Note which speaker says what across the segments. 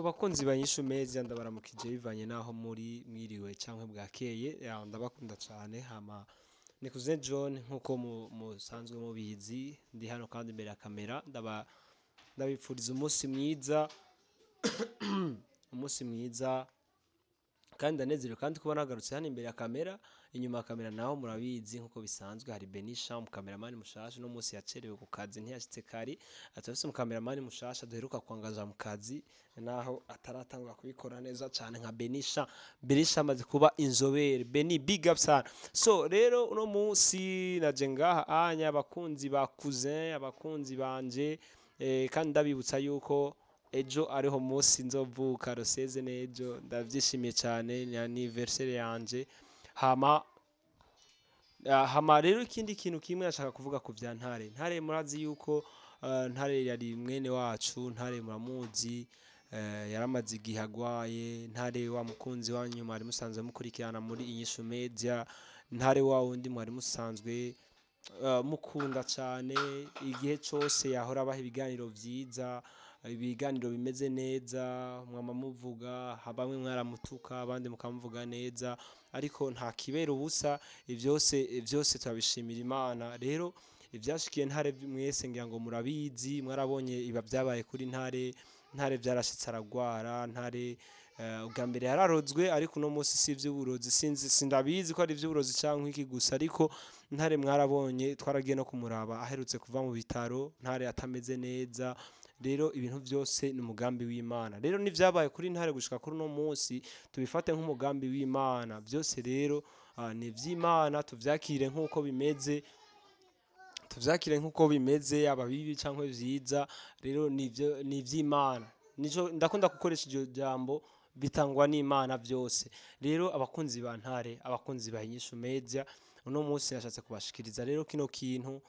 Speaker 1: Bakunzi ba Inyishu Media, ndabaramukije bivanye naho muri, mwiriwe canke bwakeye. Ndabakunda cane. Hama ni Cousin John, nkuko musanzwe mubizi, ndi hano kandi imbere ya kamera. Ndabipfuriza umunsi mwiza, umunsi mwiza, kandi ndanezerewe kandi kuba nagarutse hano imbere ya kamera. Inyuma ya kamera naho murabizi, nkuko bisanzwe, hari Benisha, umukameramani mushasha. Uno munsi yacerewe ku kazi, ntiyashitse kare. Turafise umukameramani mushasha duheruka kwangaza mu kazi, naho ataratangura kubikora neza cane nka Benisha. Benisha amaze kuba inzobere. Beni, big up sana. So rero uno munsi naje ngaha anya, abakunzi ba Cousin, abakunzi banje, kandi ndabibutsa yuko ejo ariho munsi nzovuka, le 16 n'ejo. Ndavyishimiye cyane, ni anniversaire yanje. Hama rero ikindi kintu kimwe nashaka kuvuga ku vya Ntare. Ntare murazi yuko Ntare yari mwene wacu. Ntare muramuzi, yaramaze igihe agwaye. Ntare wa mukunzi wanyu mwari musanzwe mukurikirana muri Inyishu Media, Ntare wa wundi mwari musanzwe mukunda cyane, igihe cose yahora abaha ibiganiro vyiza, ibiganiro bimeze neza. Mwama muvuga, bamwe mwaramutuka, abandi mukamuvuga neza, ariko nta kibera ubusa. Ivyose turabishimira Imana. Rero ivyashikiye Ntare mwese ngira ngo murabizi, mwarabonye iba byabaye kuri Ntare. Ntare vyarashitse aragwara. Ntare ubwa mbere yararozwe, ariko uno munsi si ivy'uburozi, sinzi, sindabizi ko ari ivy'uburozi canke iki gusa, ariko Ntare mwarabonye, twaragiye no kumuraba aherutse kuva mu bitaro, Ntare atameze neza. Rero ibintu byose ni umugambi w'Imana. Rero n'ivyabaye kuri Ntare gushika kuri uno munsi tubifate nk'umugambi w'Imana. Byose rero ni ivy'Imana, tuvyakire nk'uko bimeze, tuvyakire nk'uko bimeze, yaba bibi canke vyiza. Rero nivyo, ni ivy'Imana. Nico ndakunda gukoresha iryo jambo, bitangwa n'Imana byose. Rero abakunzi ba Ntare, abakunzi ba Inyishu Media, uno munsi nashatse kubashikiriza rero kino kintu.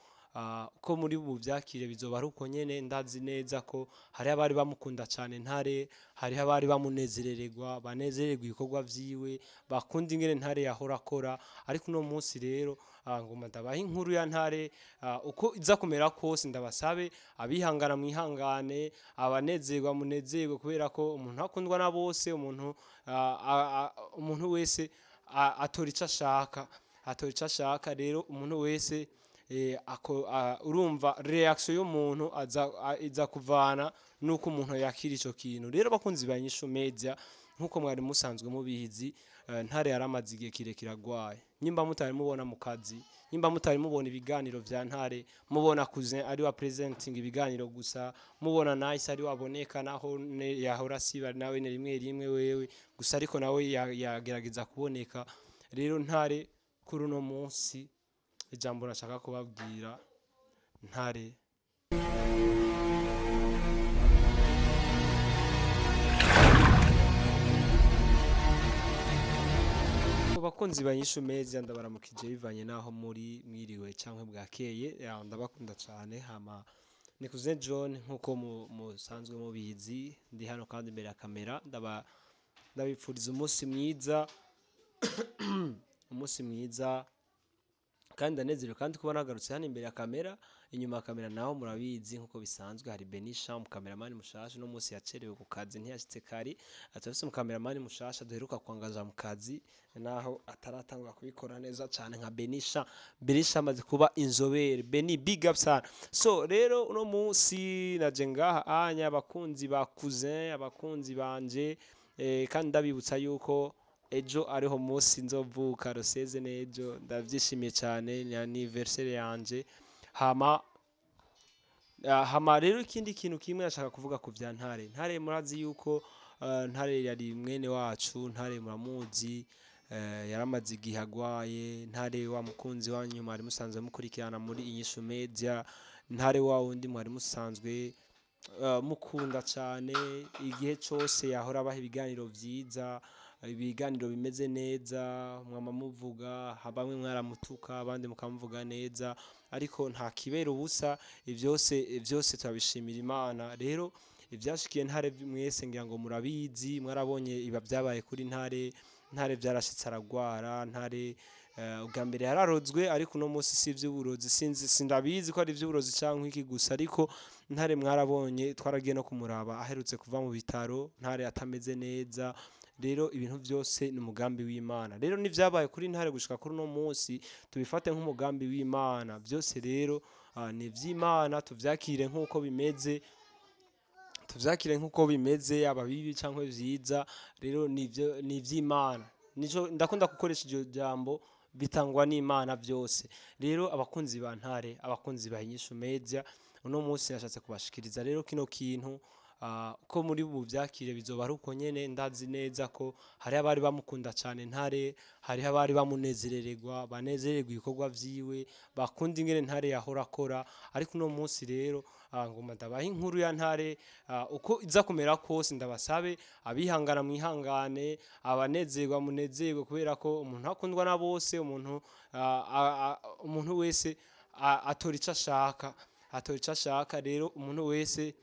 Speaker 1: Uko muri buvyakire bizoba ari uko nyene. Ndazi neza ko hariho abari bamukunda cane Ntare, hariho abari bamunezerererwa, banezererwa ibikorwa vyiwe, bakunda ingene Ntare yahora akora. Ariko uno munsi rero ngoma ndabaha inkuru ya Ntare, uko iza kumera kose. Ndabasabe abihangana mwihangane, abanezerwa munezerwe, kubera ko umuntu akundwa na bose. Umuntu wese atora ico ashaka, atora ico ashaka. Rero umuntu wese urumva reaction y'umuntu iza kuvana nuko umuntu yakira ico kintu. Rero bakunzi ba Inyishu Media, nkuko mwari musanzwe mubizi, Ntare yaramaze igihe kirekire agwaye. Nyimba mutari mubona mu kazi, nyimba mutari mubona ibiganiro vya Ntare, mubona Cousin ari wa presenting ibiganiro gusa, mubona Nice ari waboneka, naho yahora siba nawe ne rimwe rimwe wewe gusa, ariko nawe yagerageza kuboneka. Rero Ntare kuri uno munsi, ijambo nashaka kubabwira, Ntare bakunzi ba Inyishu Media, ndabaramukije bivanye naho muri, mwiriwe canke bwakeye. Ndabakunda cane. Hama ni Cousin John, nkuko musanzwe mubizi, ndi hano kandi imbere ya kamera. Ndabipfuriza umunsi mwiza, umunsi mwiza, kandi ndanezerewe kandi kuba nagarutse hano imbere ya kamera. Inyuma ya kamera naho murabizi, nkuko bisanzwe, hari Benisha, umukameramani mushasha. Uno munsi yacerewe ku kazi, ntiyashitse kare. Turafise umukameramani mushasha duheruka kwangaza mu kazi, naho ataratangura kubikora neza cane nka Benisha. Benisha amaze kuba inzobere. Beni, big up sana. So rero uno munsi naje ngaha anya, abakunzi ba Cousin, abakunzi banje, kandi ndabibutsa yuko ejo ariho munsi nzovuka, le 16 n'ejo. Ndavyishimiye cane, ni anniversaire yanje. Hama rero ikindi kintu kimwe nashaka kuvuga ku vya Ntare. Ntare murazi yuko Ntare yari mwene wacu. Ntare muramuzi, yaramaze igihe agwaye. Ntare wa mukunzi wanyu mwari musanzwe mukurikirana muri Inyishu Media, Ntare wa wundi mwari musanzwe mukunda cane, igihe cose yahora abaha ibiganiro vyiza, ibiganiro bimeze neza. Mwama muvuga, bamwe mwaramutuka, abandi mukamuvuga neza, ariko nta kibera ubusa. Ivyose turabishimira Imana. Rero ivyashikiye Ntare mwese ngira ngo murabizi, mwarabonye iba byabaye kuri Ntare. Ntare vyarashitse aragwara. Ntare Ubwa mbere yararozwe, ariko uno munsi si ivy'uburozi, sinzi, sindabizi ko ari ivy'uburozi canke iki gusa. Ariko Ntare mwarabonye, twaragiye no kumuraba aherutse kuva mu bitaro, Ntare atameze neza. Rero ibintu byose ni umugambi w'Imana. Rero n'ivyabaye kuri Ntare gushika kuri uno munsi tubifate nk'umugambi w'Imana. Byose rero ni ivy'Imana, tuvyakire nk'uko bimeze, tuvyakire nk'uko bimeze, yaba bibi canke vyiza. Rero nivyo, ni ivy'Imana. Nico ndakunda gukoresha iryo jambo, bitangwa n'Imana byose. Rero abakunzi ba Ntare, abakunzi ba Inyishu Media, uno munsi nashatse kubashikiriza rero kino kintu. Uko muri buvyakire bizoba ari uko nyene. Ndazi neza ko hariho abari bamukunda cane Ntare, hariho abari bamunezerererwa, banezererwa ibikorwa vyiwe, bakunda ingene Ntare yahora akora. Ariko uno munsi rero ngoma ndabaha inkuru ya Ntare uko iza kumera kose. Ndabasabe abihangana mwihangane, abanezerwa munezerwe, kubera ko umuntu akundwa na bose. Umuntu wese atora ico ashaka, atora ico ashaka. Rero umuntu wese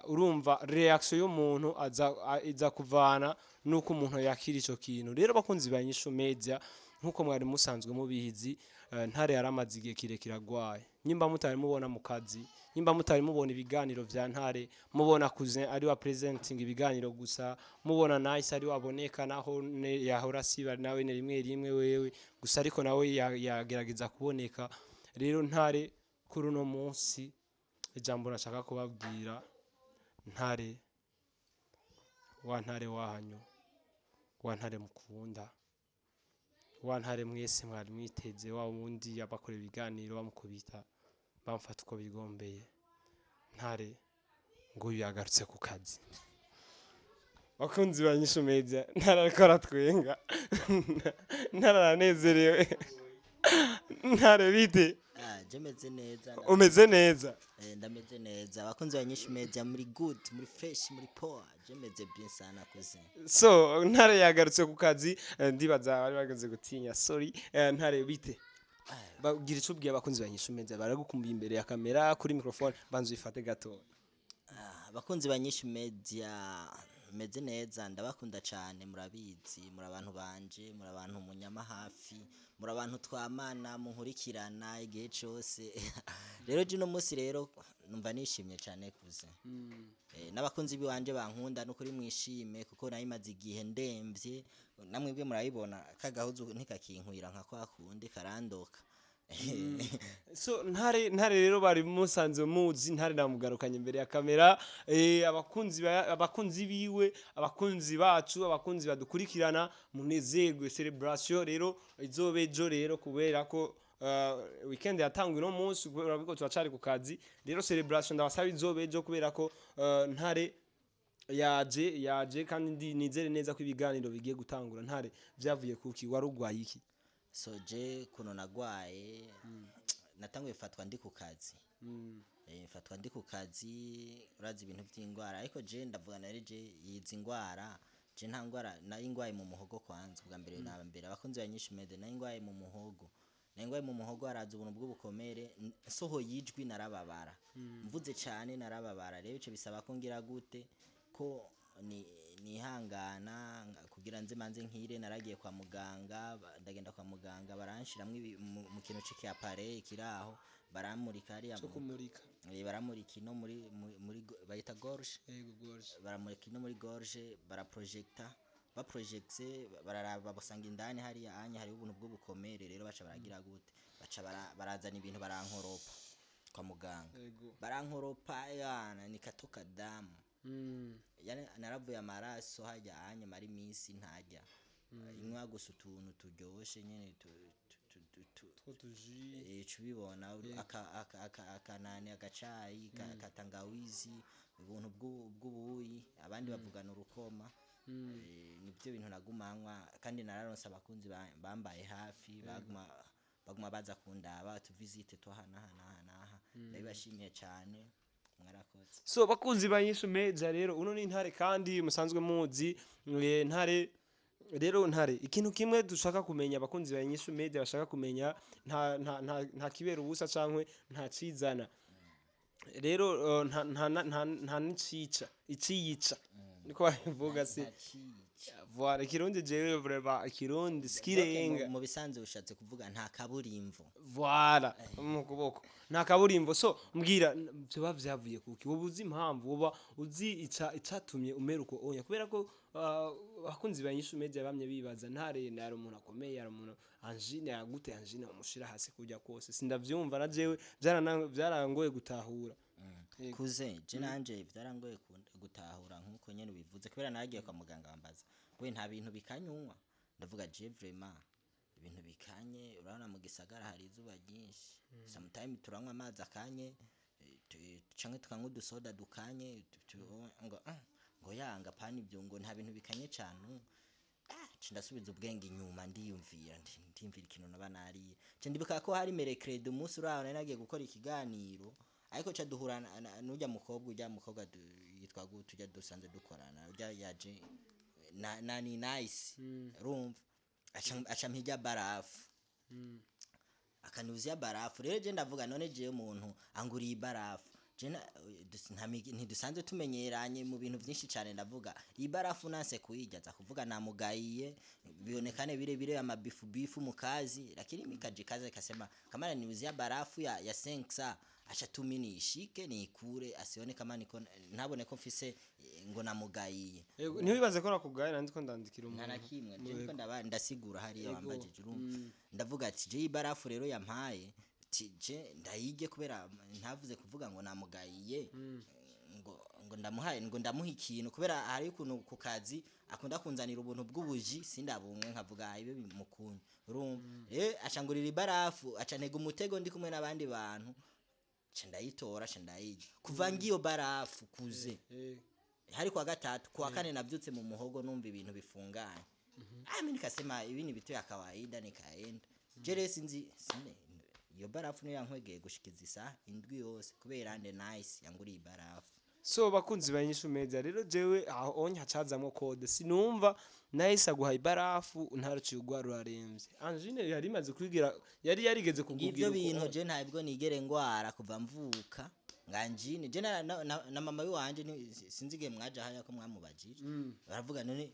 Speaker 1: urumva reaction y'umuntu aza iza kuvana nuko umuntu yakira ico kintu. Rero bakunzi ba Inyishu Media, nkuko mwari musanzwe mubizi, Ntare yaramaze igihe kirekire agwaye. Nyimba mutari mubona mu kazi, nyimba mutari mubona ibiganiro vya Ntare, mubona Cousin ari wa presenting ibiganiro gusa, mubona Nice ari waboneka naho yahora siba nawe ne rimwe rimwe wewe gusa, ariko nawe yagerageza kuboneka. Rero Ntare kuri uno munsi, ijambo nashaka kubabwira, Ntare wa Ntare wanyu, wa Ntare mukunda, wa Ntare mwese mwari mwiteze, wa wundi yabakora ibiganiro bamukubita, bamufata uko bigombeye, Ntare nguyu yagarutse ku kazi. Bakunzi ba Nyishu Media, Ntare ariko aratwenga, Ntare aranezerewe. Ntare, bite?
Speaker 2: Ah, je meze neza.
Speaker 1: Umeze neza?
Speaker 2: Ndameze neza. Abakunzi ba Nyinshi Media, muri good, muri fresh, muri poa. Je meze bien sana, cousin.
Speaker 1: So Ntare yagarutse ku kazi. Ndibaza bari bageze gutinya, sorry. Ntare, bite? Bagira ico ubwiye abakunzi ba Nyishu Media, baragukumbuye imbere ya kamera, kuri microphone. Banza uyifate gato.
Speaker 2: Ah, abakunzi ba Nyinshi Media, meze neza, ndabakunda cyane. Murabizi, muri abantu banje, muri abantu munyama hafi, muri abantu twamana, munkurikirana igihe cyose. Rero je uno munsi rero numva nishimye cyane, cousin. N'abakunzi biwanje bankunda, nukuri mwishime, kuko nayimaze igihe ndemvye. Namwebwe murabibona, kagahuzu ntikakinkwira nka kwa kundi, karandoka.
Speaker 1: So Ntare, Ntare rero bari musanze muzi. Ntare namugarukanye imbere ya kamera. Abakunzi biwe, abakunzi bacu, abakunzi badukurikirana, munezerwe. Celebration rero izobe ejo rero, kubera ko weekend yatanguye uno munsi, kubera ko turacari ku kazi. Rero celebration ndabasaba izobe ejo, kubera ko Ntare yaje, yaje kandi nizere neza ko ibiganiro bigiye gutangura. Ntare, vyavuye kuki? Wari ugwaye iki?
Speaker 2: So je kuno nagwaye, natanguye fatwa ndi ku kazi. Fatwa ndi ku kazi. Urazi ibintu by'ingwara, ariko je ndavuga nari je yizi ingwara, je nta ngwara nari ngwaye mu muhogo. Kwanza ubwa mbere na mbere, abakunzi ba Nyinshi Media, nari ngwaye mu muhogo, nari ngwaye mu muhogo. Haraza ubuntu bw'ubukomere, nsohoye ijwi narababara, mvuze cyane narababara. Rero ico bisaba ko ngira gute, ko ni nihangana kugira nze manze nkire. Naragiye kwa muganga, ndagenda kwa muganga, baranshiramwo mu kintu c'iki kiraho, baramurika hariya
Speaker 1: Cyo kumurika.
Speaker 2: Baramurika ino muri bayita gorge.
Speaker 1: Yego, gorge.
Speaker 2: Baramurika ino muri gorge, baraprojecta, baprojecte, bararaba, basanga indani hariya anya hariho ubuntu bw'ubukomere. Rero baca baragira gute, baca barazana ibintu, barankoropa kwa muganga. Barankoropa yana nikatoka damu. Yani naravuye amaraso hajya anya, mara iminsi ntajya, inywa gusa utuntu turyoshe nyene
Speaker 1: Two tuji.
Speaker 2: Cubibona akanani, agacayi katangawizi, ubuntu bw'ubuyi, abandi bavugana urukoma. Nibyo bintu nagumanywa. Kandi nararonse abakunzi bambaye hafi, baguma baza kundaba, tuvisite twaha naha naha naha. Ndabibashimiye cyane, mwarakoze.
Speaker 1: So bakunzi ba Nyishu Media, rero uno ni Ntare kandi musanzwe muzi. Ntare rero, Ntare, ikintu kimwe dushaka kumenya, abakunzi ba Nyishu Media bashaka kumenya, nta kibera ubusa cankwe nta cizana. Rero nta nta nta nta n'icica iciyica, niko babivuga si?
Speaker 2: Ntacica.
Speaker 1: Voilà, ikirundi jewe vraiment ikirundi
Speaker 2: Donc,
Speaker 1: sikirenga.
Speaker 2: Mu bisanzwe ushatse kuvuga nta kaburimbo.
Speaker 1: Voilà, mu kuboko nta kaburimbo. So mbwira, vyoba vyavuye kuki? Woba uzi impamvu? Woba uzi icatumye umera uko onya? Kubera ko abakunzi ba Inyishu Media bamye bibaza Ntare yari umuntu akomeye, yari umuntu angine yagute, angine umushira hasi kujya kose, sindavyumva na jewe vyarangoye gutahura. Yego.
Speaker 2: Kuze je nanje vyarangoye gutahura nkuko nyene ubivuze, kubera nagiye kwa muganga bambaza we nta bintu bikanywa, ndavuga je vraiment ibintu bikanye, urabona mu gisagara hari izuba ryinshi, sometime turanywa amazi akanye, canke tukanywa udusoda dukanye, ngo ngo yanga pana ibyo, ngo nta bintu bikanye cane. Ca ndasubiza ubwenge inyuma, ndiyumvira, ndiyumvira ikintu naba nariye, ca ndibuka ko hari mercredi, umunsi uraho nari nagiye gukora ikiganiro, ariko ca duhura n'urya mukobwa, urya mukobwa yitwa gute, urya dusanzwe dukorana, urya yaje na ni nice, urumva aca mpirya barafu, akanuzia barafu. Rero je ndavuga none jewe umuntu anguriye ibarafu, je ntidusanzwe tumenyeranye mu bintu byinshi cyane, ndavuga iyi barafu nanse kuyirya aza kuvuga namugayiye, bionekane bile bile amabifu bifu mu kazi. Lakini mikajikaza ikasema kama niuzia barafu ya 5 acha tumi niishike niikure, asione kama niko ntabone ko mfise ngo namugayiye.
Speaker 1: Yego, ntiwibaze ko nakugaye, nandi ko ndandikira
Speaker 2: Nta na
Speaker 1: umuntu.
Speaker 2: kimwe, je ndiko ndasigura hariya wambajije, urumva ndavuga ati je ibarafu rero yampaye ati je ndayige, kubera ntavuze kuvuga ngo namugayiye, ngo ndamuhaye, ngo ndamuha ikintu, kubera hari ukuntu ku kazi akunda kunzanira ubuntu bw'ubuji sindabumwe, nkavuga "Ah, ibe bimukunye." Urumva acangurira ibarafu, aca ntega umutego ndi kumwe n'abandi bantu, ca ndayitora, ca ndayirya. Kuva ngiyo barafu kuze, hari kwa gatatu, kwa kane navyutse mu muhogo numva ibintu bifunganye. Mimi nikasema ibi ni vitu ya kawaida, nikaenda. Je rero sinzi iyo barafu niyo yankwegeye gushikiza isaha 7 yose, kubera nde nice yanguriye ibarafu.
Speaker 1: So bakunzi ba Inyishu Media, rero jewe aho onye hacazamwo code, sinumva nahise aguha ibarafu ntaruciye ugwara uraremvye, angine yari imaze kwigira, yari yarigeze kukugira
Speaker 2: Ngivyo
Speaker 1: uko
Speaker 2: bintu je ntabwo nigere ngwara kuva mvuka nganjine. Je na mama wiwanje sinzi igihe mwaje haya ko mwamubajije, baravuga none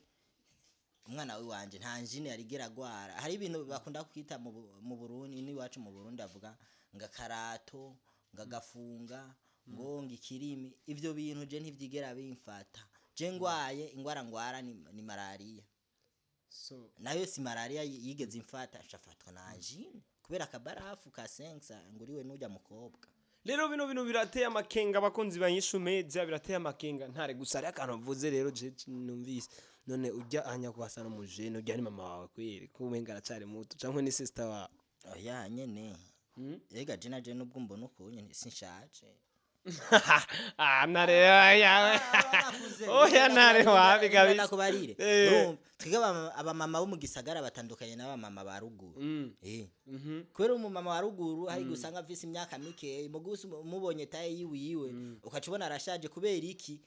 Speaker 2: umwana wiwanje nta njine yarigera agwara. Hari ibintu bakunda kwita mu Burundi, n'iwacu mu Burundi avuga nga karato, nga gafunga, ngo ngikirimi. Ivyo bintu je ntivyigera bimfata. Je ngwaye ingwara ngwara ni malaria.
Speaker 1: So
Speaker 2: Nayo si malaria yigeze imfata, ncafatwa na angine kubera akabarafu ka sensa nguriwe n'urya mukobwa.
Speaker 1: Rero bino bintu birateye amakenga, abakunzi ba Inyishu Media, birateye amakenga. Ntare gusa ari akantu mvuze rero je numvise none ujya anya kubasa n'umujene, ujya ni mama wawe kweri ko umenga aracari muto, canke ni sister wawe?
Speaker 2: Oya nyene, ega je naje nubwo mbona ukunye sinshaje.
Speaker 1: Ah, ntare yawe, oya ntare wabi kabisa.
Speaker 2: Ndakubarire. Urumva twebwe abamama bo mu gisagara batandukanye n'abamama ba ruguru. Kubera umumama wa ruguru hari gusanga afise imyaka mikeyi, mugusi umubonye taye yiwiwe ukaca ubona arashaje. Kubera iki?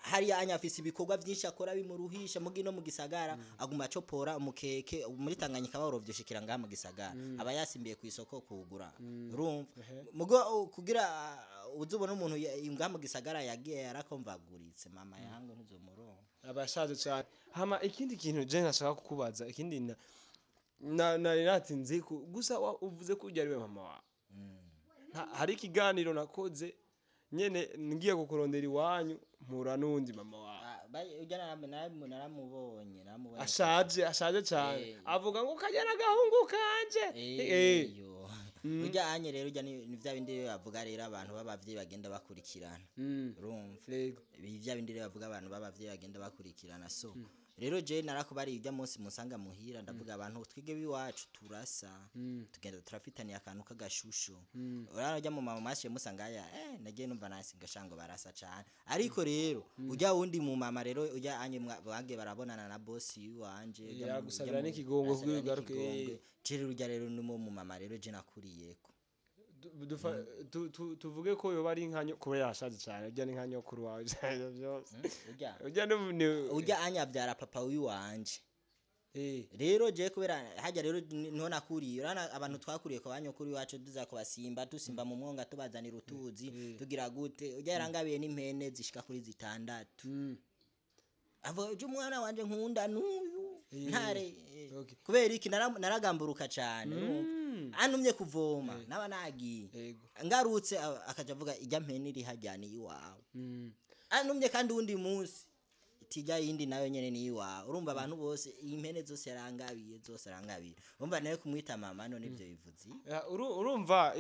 Speaker 2: Hariya anya afise ibikorwa byinshi akora bimuruhisha, mugi no mu gisagara aguma acopora umukeke muri Tanganyika baworovye ushikira ngaha mu gisagara, aba yasimbiye ku isoko kugura. Urumva mugo kugira uzubona umuntu ngaha mu gisagara yagiye yarakomvaguritse, mama yangu ntuzomuronka.
Speaker 1: Abashaje cyane. Hama ikindi kintu je nashaka kukubaza, ikindi nari natinze gusa uvuze ko ujya ari we mama wawe. Hari ikiganiro nakoze nyene ngiye kukurondera iwanyu, mpura n'uwundi mama wawe.
Speaker 2: Ah, ujya naramubonye.
Speaker 1: Ashaje, ashaje cyane. Avuga ngo kajya n'agahungu kanje.
Speaker 2: Yo. Ujya anye rero ujya ni vya bindi rero bavuga rero abantu b'abavyeyi bagenda bakurikirana. Urumva
Speaker 1: Yego.
Speaker 2: ibi vya bindi rero bavuga abantu b'abavyeyi bagenda bakurikirana. So rero je narakubariye ujya munsi musanga muhira, ndavuga abantu twige biwacu turasa, tugenda turafitaniye akantu k'agashusho. Urabona ujya mu mama mashe musanga aya nagiye numva nasi ngashango barasa cane, ariko rero ujya wundi mu mama rero ujya anye bagiye barabonana na boss wanje ujya
Speaker 1: Yagusabira
Speaker 2: ujya
Speaker 1: n'ikigongo
Speaker 2: arasabira
Speaker 1: kugira ugaruke.
Speaker 2: n'ikigongwe. Je rero ujya rero ni mu mama rero je nakuriyeko.
Speaker 1: Tuvuge ko yoba ari nka kubera yashaje cyane, ujya ni nka nyokuru wawe byose.
Speaker 2: Ujya
Speaker 1: Ujya
Speaker 2: ujya anya abyara papa wiwanje. Rero je kubera hajya rero niho nakuriye. Urabona abantu twakuriye kwa banyokuru iwacu, tuza kubasimba, dusimba mu mwonga, tubazanira utuzi, tugira gute. Ujya yarangabiye n'impene zishika kuri 6. Avuga uje umwana wanje nkunda n'uyu Ntare.
Speaker 1: Okay.
Speaker 2: Kubera iki? Naragamburuka cane, urumva? Antumye kuvoma, naba nagiye, ngarutse akaja avuga ijya mpene iri hajya ni iwawe. Antumye kandi uwundi munsi, tijya yindi nayo nyene ni iwawe. Urumva abantu bose, impene zose yarangabiye, zose arangabiye. Urumva nawe kumwita mama, none ivyo bivuze?
Speaker 1: Urumva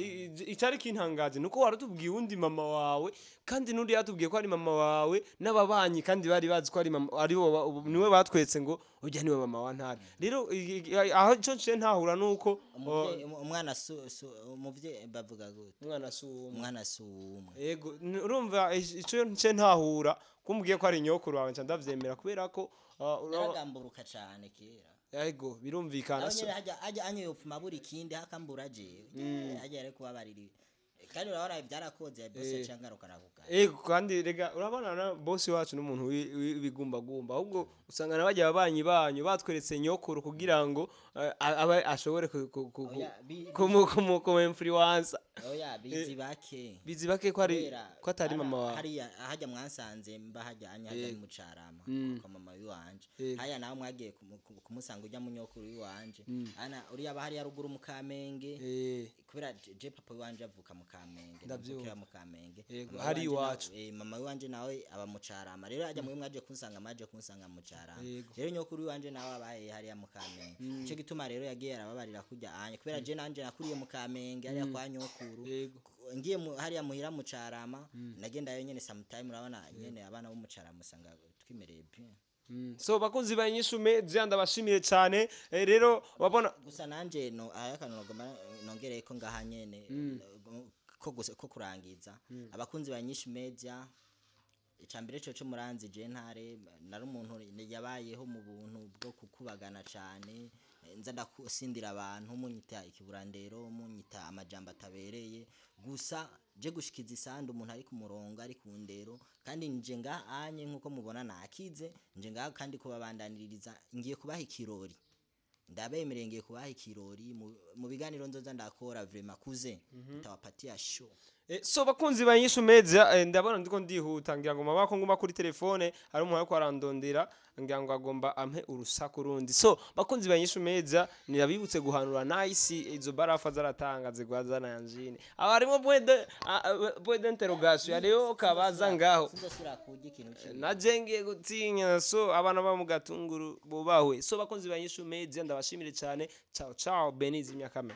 Speaker 1: icari kintangaje nuko waratubwiye uwundi mama wawe, kandi n'undi yatubwiye ko ari mama wawe, n'ababanyi kandi bari bazi ko ari mama, ari bo niwe batwetse ngo ujya niwe mama wa Ntare. Rero aho ico nce ntahura nuko
Speaker 2: Umwana umuvyeyi bavuga gute?
Speaker 1: Umwana si uwumwe.
Speaker 2: Umwana si uwumwe.
Speaker 1: Yego, urumva ico nce ntahura kumbwiye ko ari nyokuru wawe, nca ndavyemera kubera ko
Speaker 2: Naragamburuka cane kera.
Speaker 1: Yego, birumvikana.
Speaker 2: Nawe nyene hajya anyoye upfuma buri kindi hakambura jewe, hajya yari kubabarira, kandi urabona byarakoze, boss yaciye angarukana ku kazi.
Speaker 1: Ego, kandi rega urabona na boss wacu n'umuntu w'ibigumbagumba, ahubwo usanga na bajya ababanyi banyu batweretse nyokuru kugira ngo abe ashobore
Speaker 2: Oya,
Speaker 1: kumu influencer.
Speaker 2: Oya, bizi bake.
Speaker 1: Bizi bake ko ari
Speaker 2: Kubera
Speaker 1: ko atari mama wawe.
Speaker 2: Hariya hajya mwansanze mba, hajya anya, hajya mu Carama kwa mama wiwanje. Haya nawe mwagiye kumusanga ujya mu nyokuru wiwanje, ana uriya aba hariya ruguru mu Kamenge. Kubera je papa wiwanje avuka mu Kamenge.
Speaker 1: Ndavyumva.
Speaker 2: Ndavukira mu Kamenge.
Speaker 1: Yego,
Speaker 2: Mama
Speaker 1: hari
Speaker 2: wiwanje
Speaker 1: iwacu.
Speaker 2: Mama wiwanje nawe aba mu Carama. Rero hajya mwe mwaje kunsanga mu Carama. Rero nyokuru wiwanje nawe abaye hariya mu Kamenge. Ico gituma rero yagiye arababarira kujya anya, kubera je nanje nakuriye mu Kamenge hariya kwa nyokuru. Ngiye hariya muhira mu Carama, nagendayo nyene sometime. Urabona nyene abana bo mu Carama usanga twimereye bien.
Speaker 1: So bakunzi ba Inyishu Media, ndabashimiye cyane. Rero wabona
Speaker 2: Gusa nanje no aya kantu nagomba nongereye ko ngaha nyene ko gusa ko kurangiza, abakunzi ba Nyinshi Media, icambere cyo muranzi je Ntare nari umuntu yabayeho mu buntu bwo kukubagana cane, nza ndasindira abantu, munyita ikiburandero, munyita amajambo atabereye. Gusa je gushikiza isandi umuntu ari ku murongo, ari ku ndero, kandi nje ngaha anye nkuko mubona nakize, nje ngaha kandi kubabandaniriza. Ngiye kubaha ikirori, ndabemereye, ngiye kubaha ikirori mu biganiro nzoza ndakora. Vraiment kuze nitawapatia show.
Speaker 1: So bakunzi ba Inyishu Media, ndabona ndiko ndihuta, ngira ngo mama ko nguma kuri telefone hari umuntu ariko arandondera, ngira ngo agomba ampe urusaku rundi. So bakunzi ba Inyishu Media, nirabibutse guhanura nice izo barafa zaratanga zigwaza na angine, aho harimo point d'interrogation, hariho kabaza ngaho.
Speaker 2: Sinzosubira kurya ikintu kibi.
Speaker 1: Naje ngiye gutinya. So abana bo mu Gatunguru bubahwe. So bakunzi ba Inyishu Media, ndabashimire cyane. Ciao ciao, Benizi Myakame.